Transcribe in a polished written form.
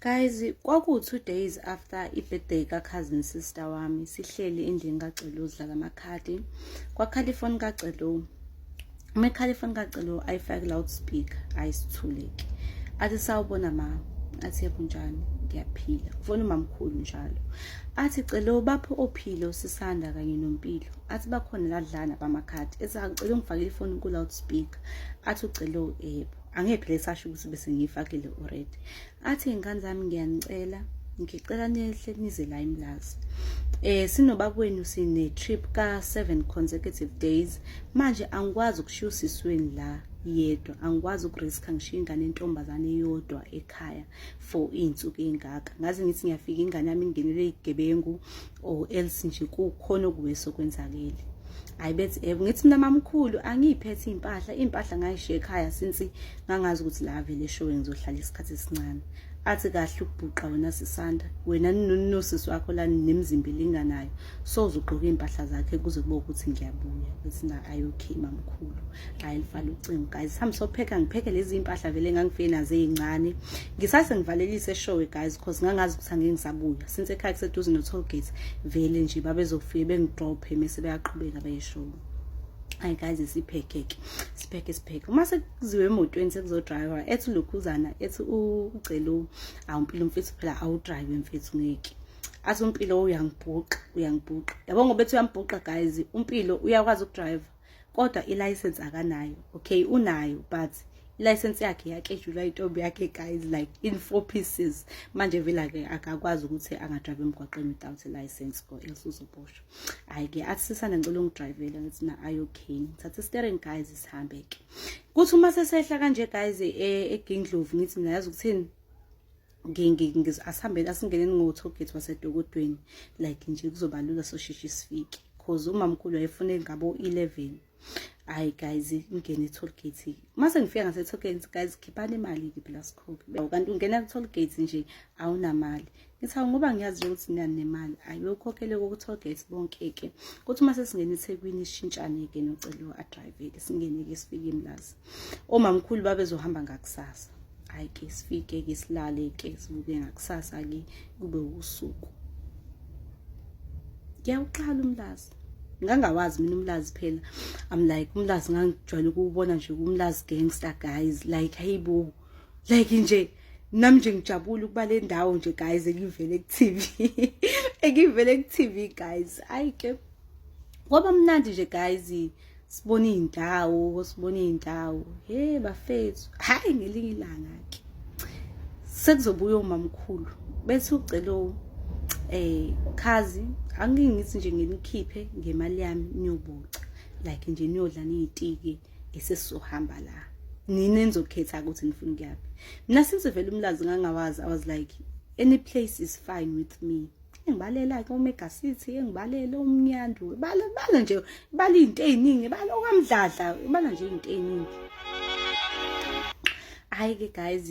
Guys, kwaku 2 days after i-birthday ka-cousin sister wami, sihleli endlini kaCelo, sidlala amakhadi. Kwakhala ifoni kaCelo. Uma ikhala ifoni kaCelo, ayifake loudspeaker, ayisithuleke. Athi, "Sawubona ma." Athi, "Yebo, njani?" "Ngiyaphila." Kufona umamkhulu njalo. Athi, "Celo, bapho ophilo sisanda kanye noMpilo." Athi, "Bakhona la dlana bamakhadi." Ethi, "Angicela ungifakele ifoni ku loudspeaker." Athi uCelo, "Yebo." Angeke phela esasho ukuthi bese ngiyifakile already. Athi, "Ingane zami, ngiyanicela, ngicela nehle nize la eMlazi. Sinobaba wenu, sine trip ka 7 consecutive days. Manje angikwazi ukushiya usisweni la yedwa, angikwazi ukuriska ngishiya ingane entombazane eyodwa ekhaya for iy'nsuku ey'ngaka. Ngaze ngithi ngiyafika, ingane yami ingenele igebengu or else nje kukhona okuwesi okwenzakele." Hayi, bethi yebo. Ngithi mina, "Mamkhulu, angiyiphethe iy'mpahla, iy'mpahla ngayishiya ekhaya since ngangazi ukuthi la vele eshowe ngizohlala isikhathi esincane." Athi, "Kahle ukubhuqa wena Sisanda, wena nosisi wakho la nemizimba elinganayo, so uzogqoka iy'mpahla zakhe kuze kube ukuthi ngiyabuya." Ngithi na, "Ayi, okay mamkhulu." Hayi, livala ucingo guys, sihambe sopheka, ngipheke lezi iy'mpahla vele engangifike nazo ey'ncane. Ngisase ngivalelise eshowe guys, 'cause ngangazi ukuthi angeke ngisabuya since ekhaya kuseduze no-toll gate, vele nje babezofike bengidrophe mese beyaqhubeka bayeshowe. Hayi guys, sipheke-ke, sipheke, sipheke. Uma sekuziwe emotweni, sekuzodrayiva, ethi ulokhuzana, ethi uCelo, "Awumpilo mfethu, phela awudrayive mfethu, ngeke." Athi uMpilo, "Uyangibhuqa, uyangibhuqa." Yabo, ngoba ethi uyambhuqa guys, uMpilo uyakwazi ukudrayiva kodwa i-license akanayo. Okay, unayo, but i-license yakhe yaketshulwa intombi yakhe guys, like in four pieces. Manje vele-ke akakwazi ukuthi angadrayiva emgwaqeni without i-license or else uzoboshwa. Hhayi-ke, athi, "Sisanda, ngicela ungidrayivele." Ngithi na, "Ayi, okay." Ngithatha i-steering guys, sihambe-ke. Kuthi uma sesehla kanje guys eGingindlovu, ngithi mina, yazi ukuthini, asihambeni, asingeneni ngo-tollgate waseDokodweni, like nje kuzoba lula, sosheshe sifike, 'cause umamkhulu wayefune ngabo 11. Hayi guys, ngingene e-tollgate. Mase ngifika ngase-tollgate guys, khiphani imali-ke phela, sikhokhe. Kanti ungena ku-tollgate nje awunamali. Ngithi, "Hawu, ngoba ngiyazi nje ukuthi nani nemali." Hayi, bekukhokhele ku-tollgate bonke-ke. Kuthi uma sesingena eThekwini, sishintshane-ke noCelo, adrayivele, singene-ke, sifike eMlazi. Omamkhulu babezohamba ngakusasa. Hhayi-ke, sifike-ke, silale-ke, sivuke ngakusasa-ke, kube usuku. Ngiyawuqala uMlazi, ngangawazi mina uMlazi phela. I'm like, uMlazi ngangijwayele ukuwubona nje kuMlazi Gangster guys, like hayibo, like nje nami nje ngijabula ukuba le ndawo nje guys engivele ku-TV, engivele ku-TV guys. Ayi ke, kwaba mnandi nje guys, sibona iy'ndawo, sibona iy'ndawo, he bafethu. Hhayi, ngelinye ilanga-ke sekuzobuya umamkhulu, bethi uCelo, "Khazi angike ngithi nje nginikhiphe ngemali yami niyoboca, like nje niyodla niyitiki, esesizohamba la, nini nizokhetha ukuthi nifuna ukuyaphi." Mina since vele uMlazi ngangawazi, I was like, any place is fine with me. Engibalela-ke oMega City, engibalele uMnyandu, bala bala nje, bala iy'nto ey'ningi, bala okwamdladla, bala nje iy'nto ey'ningi. Hhayi-ke guys.